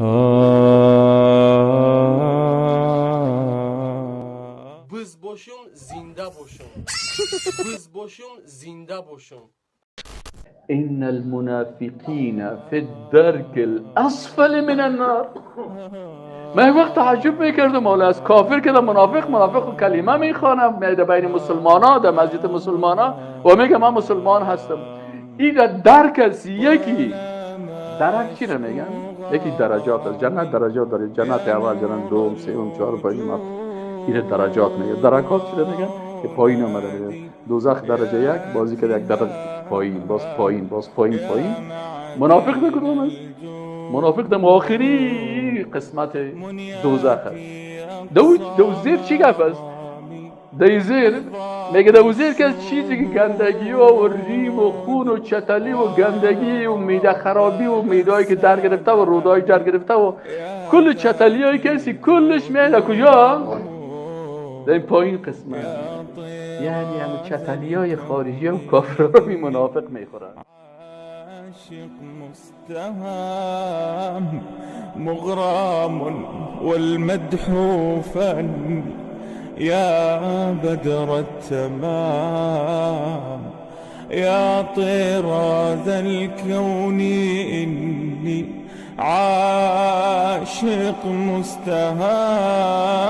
بز باشم زنده باشم، بز باشم زنده باشم. ان المنافقین فی الدرک الاسفل من النار. من یک وقت تعجب میکردم، حالا از کافر که در منافق، منافق کلمه میخوانم، میاد بین مسلمان ها در مسجد مسلمان ها و میگه من مسلمان هستم. این در درک است. یکی درک چی رو میگن؟ یکی درجات است. جنت درجات داره، جنت اول، جنت دوم، سوم، چهارم، پنجم، هفتم. این درجات میگه. درکات چی رو میگن؟ که پایین آمده میگه. دوزخ درجه یک، بازی که یک درجه پایین، باز پایین، باز پایین، پایین. منافق در کدوم است؟ منافق در آخری قسمت دوزخ است. دو زیر چی گفت است؟ در زیر میگه، در زیر که چیزی که گندگی و ریم و خون و چتلی و گندگی و میده خرابی و میدهایی که در گرفته و رودایی در گرفته و کل چتلی هایی کسی کلش میاد کجا؟ در این پایین قسمت. یعنی هم چتلی های خارجی و کافر رو می منافق میخورن. عاشق مستهام مغرام والمدح فن يا بدر التمام يا طراز الكون إني عاشق مستهام.